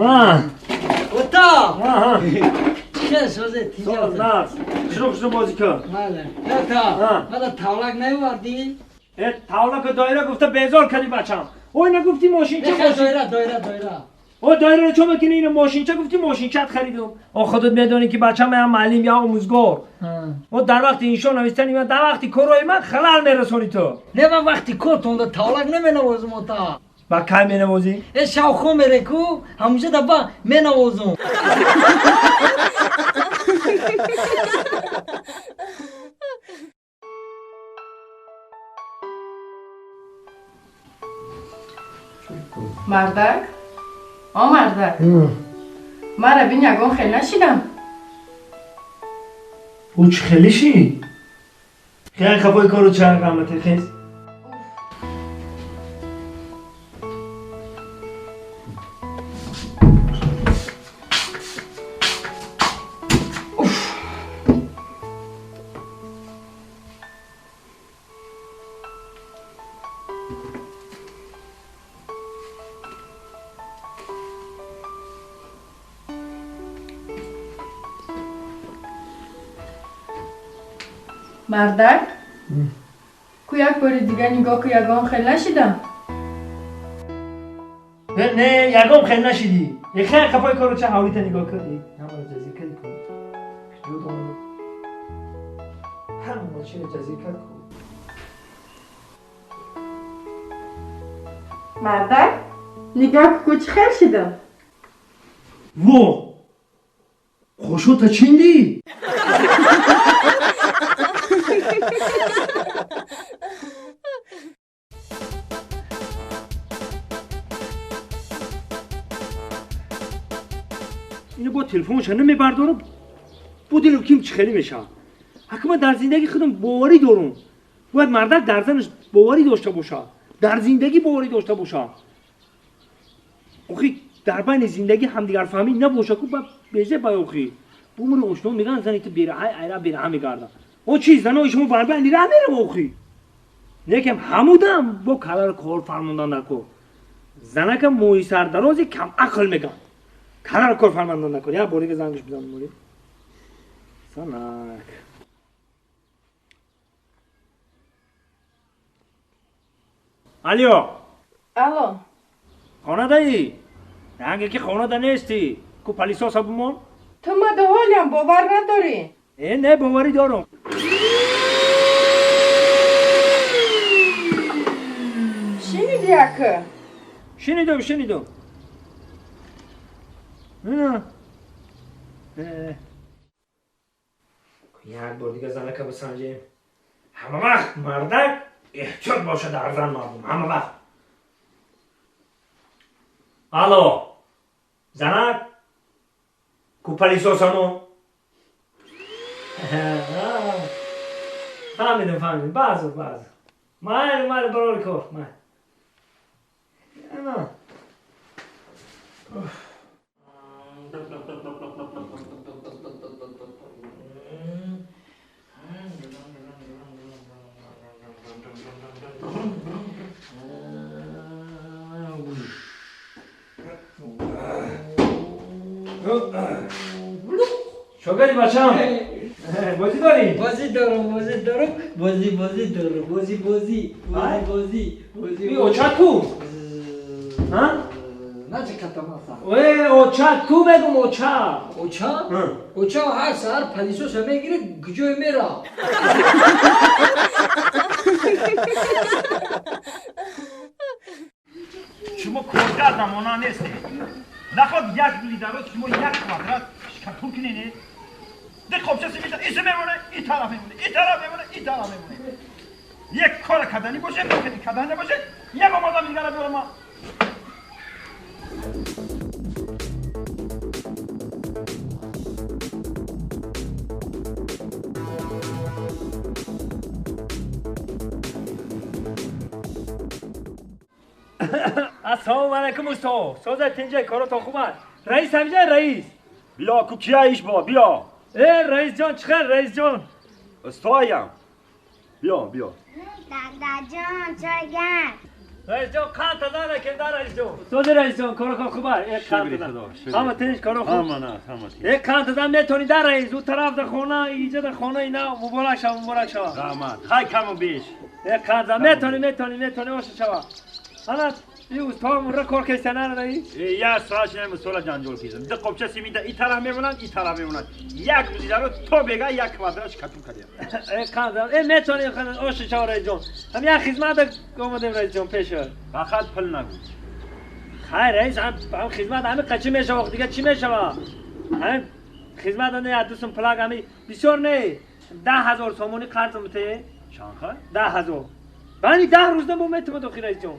Ота! Чӣ созе тиҷорат? Соз, шуруъ шуруъ бозӣ кун. Бале. Ота, мада тавлак наёвардӣ? Э, тавлаку доира гуфта безор кардӣ бачам. Ой, нагуфтӣ мошинча мошин. Доира, доира, доира. О, доираро чо мекунӣ? Ина мошинча гуфтӣ, мошинчат харидум. О, худат медонӣ ки бачам я муаллим, я омӯзгор. О, дар вақти иншо навиштани ман, дар вақти корҳои ман халал мерасонӣ ту. Не, ман вақти кор тонда тавлак наменавозам, ота. Ба кай менавозӣ? Э, шавхо мереку, ҳамуҷа да ба менавозум. Мардак? О, мардак. Мара бин, ягон хел нашидам? Ӯ чӣ хеле ши? Хеле хафои кору чанд раҳмати хез. Мардак? Ку як бори дига нигоҳ ку, ягон хел нашидам? Не, не, ягон хел нашидӣ. Е, хеле хафои кору чанд ҳавлита нигоҳ кардӣ. Ҳамаро ҷазир кардӣ ку. Ёд омад. Ҳама мошина ҷазир кард ку. Мардак? Нигоҳ ку, чӣ хел шидам? Во! Қошота чиндӣ? Ино бо телефонша намебардорам, бо дилам ким чӣ хеле мешавад. Ҳакма дар зиндагӣ худам боварӣ дорум. Бояд мардак дар занаш боварӣ дошта бошад, дар зиндагӣ боварӣ дошта бошад. Охи дар байни зиндагӣ ҳамдигарфаҳмӣ набоша ку, ба безе ба охи. Бумри ошно меган зани ту бераҳа, айра бераҳа мегарда. О чи занои шумо бар байни раҳ мерава охи. Лекин ҳамудам бо каларо кор фармондан накун. Занака мӯи сардарози кам ақл меган. Каларо кор фармондан накун. Як борига зангиш бизан мори. Санак. Алло. Алло. Хонадаӣ? Ранге ки хонада нестӣ. Ку палисоса бумон? Ту мада ҳолиам бовар надорӣ? Э, не, боварӣ дорам. Шиниди ака? Шинидум, шинидум. Як бор дига занака бисанҷем. Ҳама вақт мардак эҳтиёт бошад дар зан мардум, ҳама вақт. Алло, занак, ку палисосамо? Фаҳмидам, фаҳмидам, баъзо, баъзо. Майли, майли, барори кор, майли. Шогари бачам, бозӣ дорӣ? Бозӣ дорам, бозӣ дорам, бозӣ, бозӣ дорам, бозӣ, бозӣ, бозӣ, бозӣ, бозӣ. И очат ку? А? Начи катамаса. Э, очат ку мегум, очат. Оча? Оча ҳар саҳар палисоса мегирад, куҷое мера? Шумо коргар замона нестед. Наход як мили дароз шумо як квадрат шкатур кунед. Ди қопча симита иси мемоне, и тараф мемоне, и тараф мемоне, и тараф мемоне. Як кора кардани боше, мекунӣ, кардани набоше, як омадам дигара биёрам ман. Ассалому алайкум усто. Соза тинҷа коротон хуб аст? Раис ҳамҷа раис. Биё ку кия иш бо, биё. Э, раис ҷон, чӣ хел раис ҷон? Устоям. Биё, биё. Дадаҷон, чой гарм. رئیس جان قند تزن که در رئیس جان. سوز رئیس جان کارو خوبه. یک قند تزن. همه تنش کارو خوب. همه نه همه تنش. یک قند تزن میتونی در رئیس اون طرف در خونه اینجا در خونه اینا مبارک شو مبارک شو. رحمت. خیلی کم و بیش. یک قند تزن میتونی میتونی میتونی باشه شو. حالا این اوستا مره کار کیسه نه رئیس؟ یه ساعت نیم سولا جنجال کیسم. ده قبچه سیمین ده این طرف میمونن این طرف میمونن. یک روزی درو تو بگه یک کوادرش کتون کردیم. ای قند ای میتونی آش شو رئیس جان. هم یک خدمت آمدیم رئیس جان پیش. فقط پول نگو. خیر رئیس هم خدمت همه قچی میشه وقت دیگه چی میشه؟ هم خدمت نه دوستم پلاگ همی بسیار نه 10,000 سومونی قرض میته. چند؟ 10,000. ولی 10 روز نمو میتونم دو رئیس جان.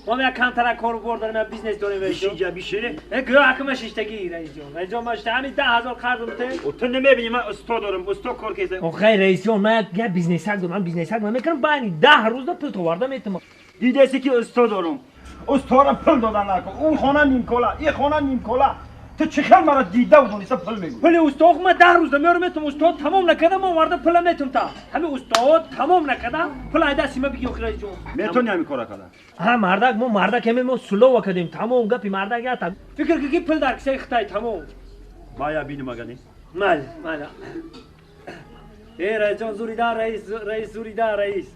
ما یک کمتر کارو بار داریم یک business داریم رئیس جان. بیشینجا بیشینه؟ گویا حکم شیشتگی رئیس جان. رئیس جان ما همین 10,000 قرض میته. و تو نمیبینی من استا دارم استا کار کیسه. آخه رئیس جان من یک business دارم من business من میکنم باید 10 روز پول تو ورده میتم. دیدی که استا دارم. استا را پول دادن نکن. اون خانه نیم کلا، این خانه نیم کلا. تو چه خیلی مرا دیده و دونسته پول میگوی. پول استاد من 10 روز میارم میتم استاد تمام نکردم من ورده پول میتم تا. همین استاد تمام نکردم پول ایده سیما بگی آخر رئیس جان. میتونی همین کارا کردن. ها مردک ما مردک همین ما سلو کردیم تمام گپی مردک یا تا فکر کی پول در کیسه خدای تمام. ما یا بینم اگه مال مال. ای رئیس جان زوری دار رئیس رئیس زوری دار رئیس.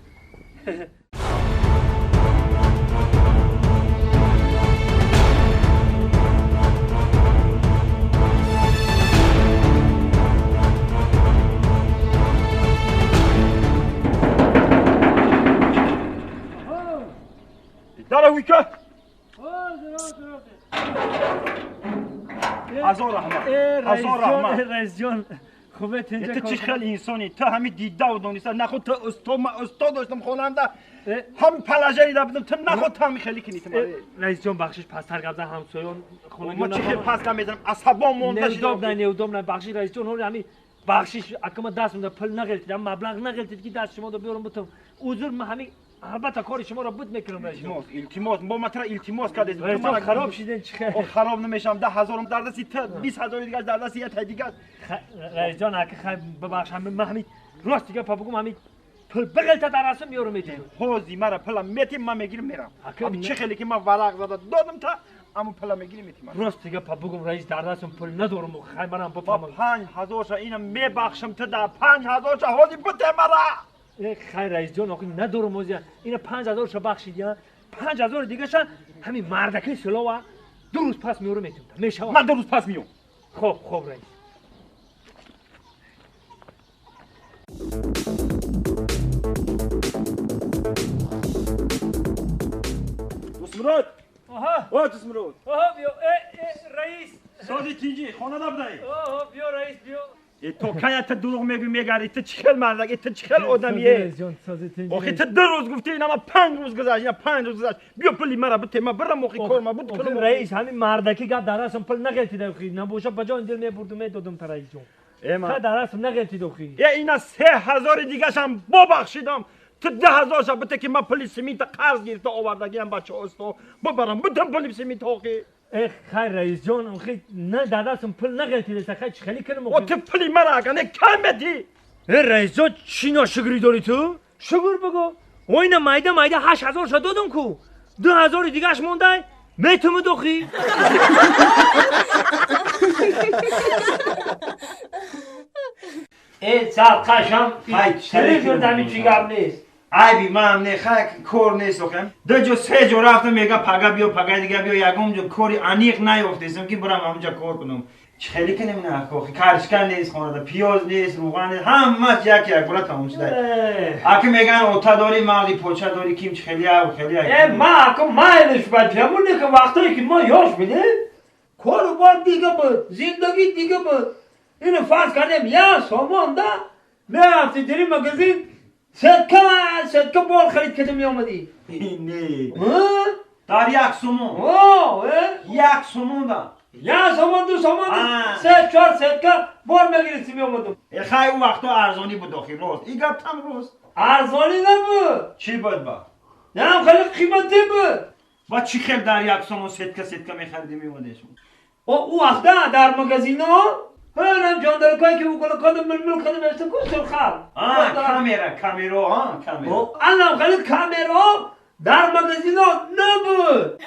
داره ویکه هزار رحمت هزار رحمت رئیس جان خوبه تو چه خیلی انسانی تو همین دیده و دونسته نخود تو استاد من استاد داشتم خونم هم پلاژری دا بدم تو نخود تو همین خیلی کنی تو رئیس جان بخشش پستر قبضه همسایون خونه ما چه خیلی پس نمیزنم عصبا مونده شده نه نه نه بخشش رئیس جان همین بخشش اکما دست مونده پول نغلتید مبلغ نغلتید که دست شما دو بیارم بتم عذر من همین البته کاری شما را بود میکنم رئیس جان. التماس با ما ترا التماس کردید. رئیس جان خراب شدین چه؟ خراب نمیشم 10,000 در دستی تا 20,000 دیگه در دستی یه تا دیگه. رئیس جان اگه خیلی ببخش من همین راست دیگه پا بگم همین پول بغلت در رسم میارم میتیم. حوزی مرا پول میتیم من میگیرم میرم. چه خیلی که من ورق زده دادم تا اما پول میگیرم میتیم. راست دیگه پا بگم رئیس در دستم پول ندارم خیلی منم بفهمم. 5,000 شا اینم میبخشم تا در 5,000 شا حوزی بده مرا. خیر رئیس جان آقا ندارم موزه اینا 5,000 شو بخشید یا 5,000 دیگه شا همین مردکی سلاوا 2 روز پس میورم میتونم میشه من 2 روز پس میام. خب خب رئیس. دوست مراد. آها آه دوست مراد. آها بیا رئیس سازی تینجی خانه نبودی. آها بیا رئیس بیا. تو که تا دروغ میگی میگری تو چخل مردک تو چخل آدمیه. آخه تو 2 روز گفتی اینا ما 5 روز گذشت اینا 5 روز گذشت بیا پولی مرا بده ما برم آخه کار ما بود کنم. رئیس همین مردکی گفت در راسم پول نغلتید آخه نباشه بجا دل میبردم میدادم تا رئیس جون. تا در راسم نغلتید آخه. اینا 3,000 دیگه هم ببخشیدم تو 10,000 شب بده که من پول سیمنت قرض گرفته آوردگیم بچه استو ببرم بدم پول سیمنت آخه. ای خیر رئیس جان آخه نه داداشم پول نغلتیده خیر چه خیلی کنم و تو پولی مرا اگه نه کم بدی. ای رئیس جان چی ناشکری داری تو؟ شکر بگو و اینا مایده مایده 8,000 شو دادم کو 2,000 دیگهش مونده میتونم دخی. ای سال قشم خیلی شد چی گپ نیست. عیبی من نه خیلی کار نیست آخه. 2 جو 3 جو رفتم میگه پگه بیا پگه دیگه بیا یکم جو کاری عمیق نیافتم که برم اونجا کار کنم. خیلی کنیم نه آخه کارشکن نیست خانه پیاز نیست روغن نیست همه یک یک برا تموم شده. اگه میگن اوتا داری مغزی پوچه داری کیم خیلی او خیلی. ای ما اگه مایلش بچه‌مونه که وقتی که ما یاش بودیم کاروبار دیگه بود زندگی دیگه بود. اینو فرض کردیم یا سامان دا میرفتی داری مگزین سکه سکه بار خرید کردم میامدی. نه در 1 سومون. 1 سومون دا 1 سومون 2 سومون 3 4 سکه بار میگرفتی میامدم. خیلی اون وقتا ارزانی بود آخه راست این گپ هم راست. ارزانی نبود. چی بود با؟ نه خیلی قیمتی بود. با چی خیلی در 1 سومون سکه سکه میخریدی میومدیشون؟ او وقتا در مگزینا هنم جاندرکایی که بکنه کدوم ململ کدوم اشته کن سرخال. آه کامرا کامرا ها کامرا. الان خیلی کامرا در مگزین зино набуд.